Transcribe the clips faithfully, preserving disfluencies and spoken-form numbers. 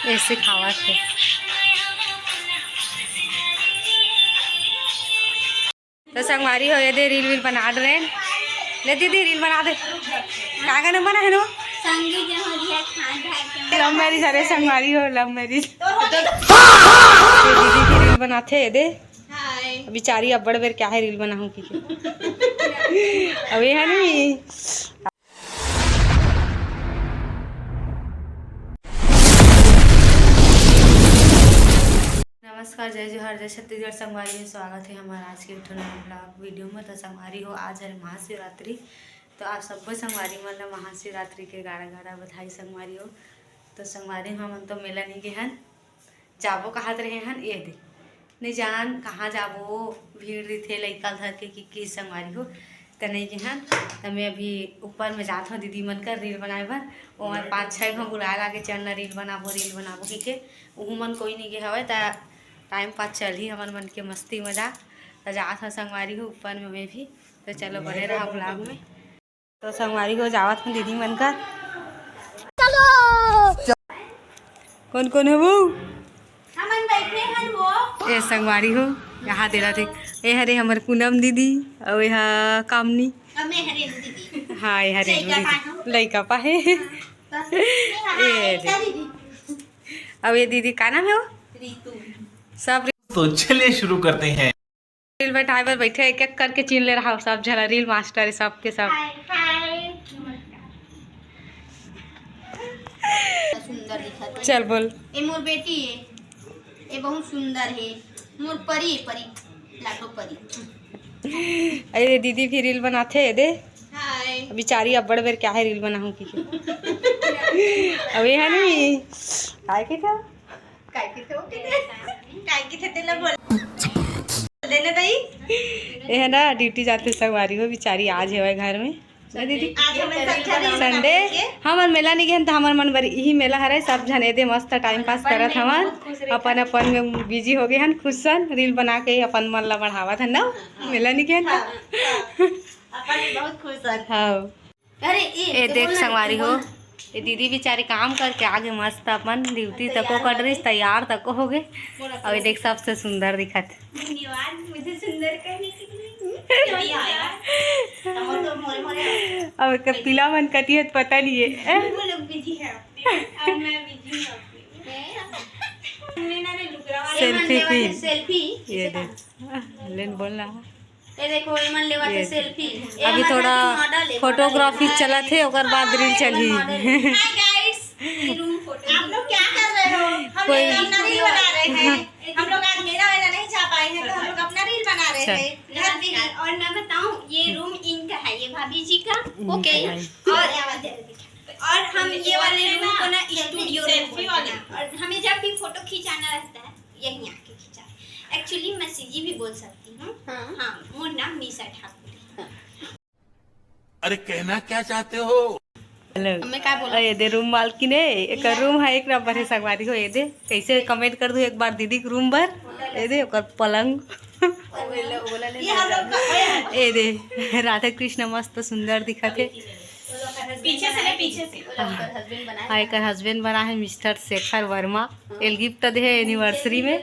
ऐसे खावत हे। तो संगवारी हो, ये दे रील वील बना रहे हैं। ले दीदी, रील बना दे। का गाना बना है नो? संगी जहाँ दिया खान धार के लव मैरिज, अरे संगवारी हो, लव मैरिज। ये दीदी की रील बनाथे, ये दे। हाय। बिचारी अब्बड़ बेर क्या है रील बनाहूँ की। अब ये है नहीं। नमस्कार, जय जोहार, जय छत्तीसगढ़ संगवारी हो, स्वागत है हमारा आज के एक ठो नया vlog video में। तो संगवारी हो, आज है महाशिवरात्रि, तो आप सब्बो संगवारी मन ला महाशिवरात्रि के गाड़ा गाड़ा बधाई संगवारी हो। तो संगवारी हो, हमन तो मेला नहीं गे हन, जाबो कहत रहे हन, ये दे नहीं जान कहाँ जाबो, भीड़ रहिथे लइका धर के कि, कि संगवारी हो, त नहीं गे हन। त मैं अभी ऊपर में जात हूँ दीदी मन कर रील बनाए बर। ओमन पाँच छः घाव बुलाए लागे, "चल ना रील बनाबो, रील बनाबो" कहिके। उहू मन कोई नहीं गे हवय, त टाइम पास चलही हमन मन के मस्ती मजाक। त जात हूँ संगवारी हो ऊपर में मैं भी, तो चलो बने रहा vlog में। तो संगवारी हो जावत हूँ दीदी मन कर। चलो। कौन कौन है वो? हमन बैठे हन वो। ए संगवारी हो, यहाँ दे रहा थे। ए हरे हमर पूनम दीदी, अउ ए हा कामनी। अब मैं हरे दीदी। हाँ, ए हरे लइका दीदी। पाहूँ। लइका पाहे। हाँ, तो ये हमारे ए दे। दीदी। अब ये दीदी का नाम है वो? रितु। सब तो चलिए शुरू करते हैं। रील बैठाए बर बैठे, एक एक करके चीन ले रहा, सब झला रील मास्टर है सबके सब। हाय, हाय। सुंदर दिखत है। चल बोल। ए मोर बेटी है, ए बहुत सुंदर है, मोर परी है, परी, लाडो परी। अरे दीदी भी रील बनाथे दे। हाय। बिचारी अब्बड़ बेर क्या है रील बनाहूँ की। अब ये है नहीं, काय के था? काय के थे वो? काय के थे तेला बोल देने दई। ये है ना, ड्यूटी जाते संगवारी हो, बिचारी आज हेवय घर में। ना दीदी? आज हमन सब झन संडे। हमन मेला नहीं गेन, त हमर मन बर इही मेला हरे। सब झन एदे मस्त टाइम पास करत हवन, अपन अपन में बिजी हो गए हन, खुश हन, रील बना के अपन मन ला बढ़ावत हन ना। मेला नहीं गेन त अपन बहुत खुश हन। हाँ। अरे, ए, ए, देख संगवारी हो, ए दीदी बिचारी काम करके आगे मस्त अपन ड्यूटी तको कर रही, तैयार तको हो गए। और ये देख, सबसे सुंदर दिखत। धन्यवाद मुझे सुंदर करने के लिए। अब एकर पीला मन कती है, पता नहीं है। वो लोग बिजी है अपने, और मैं बिजी हूँ अपने। सेल्फी भी। सेल्फी। ये देख, लेन बोल रहा। ये देखो, एमन लेवत हे सेल्फी। अभी थोड़ा फोटोग्राफी चलत हे, ओकर बाद रील चलही। हाय गाइस, ये रूम फोटो। आप लोग क्या कर रहे हो? हम लोग अपना रील बना रहे हैं। हम लोग आज मेला वेला नहीं जा पाए हैं, तो हम लोग अपना रील बना रहे हैं। घर पे ही। और मैं बताऊं, ये रूम इनका है, ये भाभी जी का। ओके। और, और हम ये वाले रूम को ना स्टूडियो रूम बोलते हैं। और हमें जब भी फोटो खिंचाना रहता है, यहीं आके खिंचाए। एक्चुअली मैं सीजी भी बोल सकती हूँ। हाँ। हाँ, मोर नाम निशा ठाकुर है। अरे, कहना क्या चाहते हो? हेलो। अब मैं का बोलूं? अरे, दे रूम मालकिन है, एक रूम है, एक नंबर है संगवारी हो। ये दे, कैसे कमेंट कर दूं एक बार दीदी के रूम पर। ये दे, ओकर पलंग। ये हम लोग का है। ये दे, राधा कृष्ण मस्त सुंदर दिखत है। पीछे से ले, पीछे से। हाँ, एकर हस्बैंड बना है मिस्टर शेखर वर्मा। एल गिफ्ट दे है एनिवर्सरी में।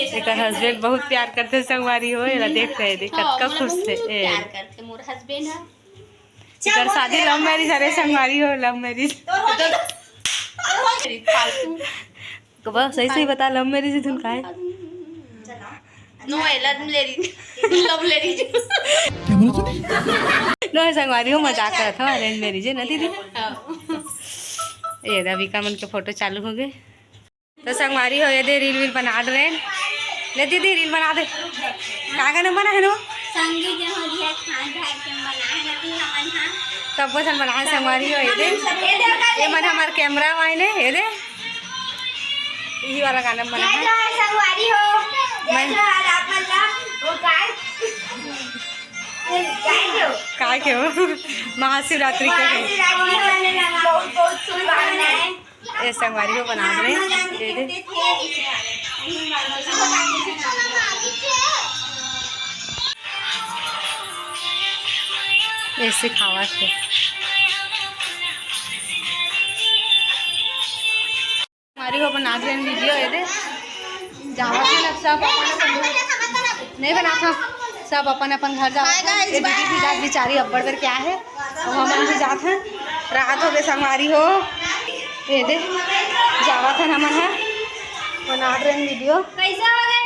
एकर हस्बैंड बहुत प्यार करथे संगवारी हो, एला देख रहे दे, कतका खुश थे। ए। प्यार करथे मोर हस्बैंड ह। एकर शादी लव मैरिज हरे संगवारी हो, लव मैरिज। फालतू। तो बस सही सही बता, लव मैरिज धुन का है? नो, लव मैरिज। लव मैरिज। क्या बोला तूने? नो, संगवारी हो, मजाक करत हो, अरेंज मैरिज है ना दीदी? हाँ। ये रविका मन के फोटो चालू हो गए। तो संगवारी हो, ये दे रील वील बना रहे हैं। ले दीदी, रील बना दे। का गाना बना है नो? संगी जहाँ दिया खान धार के बना है ना, तू हमन हाँ। सबको सन बना है संगवारी हो, ये दे। ये मन हमार कैमरा वाइन है, ये दे। यही वाला गाना बना है। संगवारी हो। मैं आप मन ला वो काय? काय के हो? महाशिवरात्रि के है। बहुत बहुत शुभकामनाएं। ए संगवारी हो बना रहे हैं। ये दे। ऐसे खावा थे। अरे हो, बनात रेहेन वीडियो, ये दे। जावत हन अब सब अपन अपन घर। नहीं बनात हन, सब अपन अपन घर जावत हन। ये दीदी भी जात बिचारी अब्बड़ बेर के आहे। अब हमन भी जात हन, रात हो गे संगवारी हो। ये दे, जावत हन हमन ह, बनात रेहेन वीडियो। कैसे हो गए?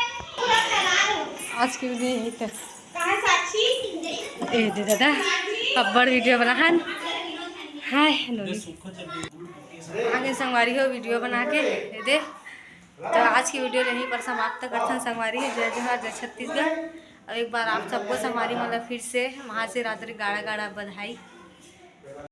आज की वीडियो यही तक। ए दे दादा, अब्बड़ वीडियो बनाहन। हाय नोनी। आगे संगवारी हो वीडियो बना के, ए दे। तो आज की वीडियो यहीं पर समाप्त करथन संगवारी। जय जोहार, जय छत्तीसगढ़। और एक बार आप सबको संगवारी, मतलब, फिर से महाशिवरात्रि गाड़ा गाड़ा बधाई।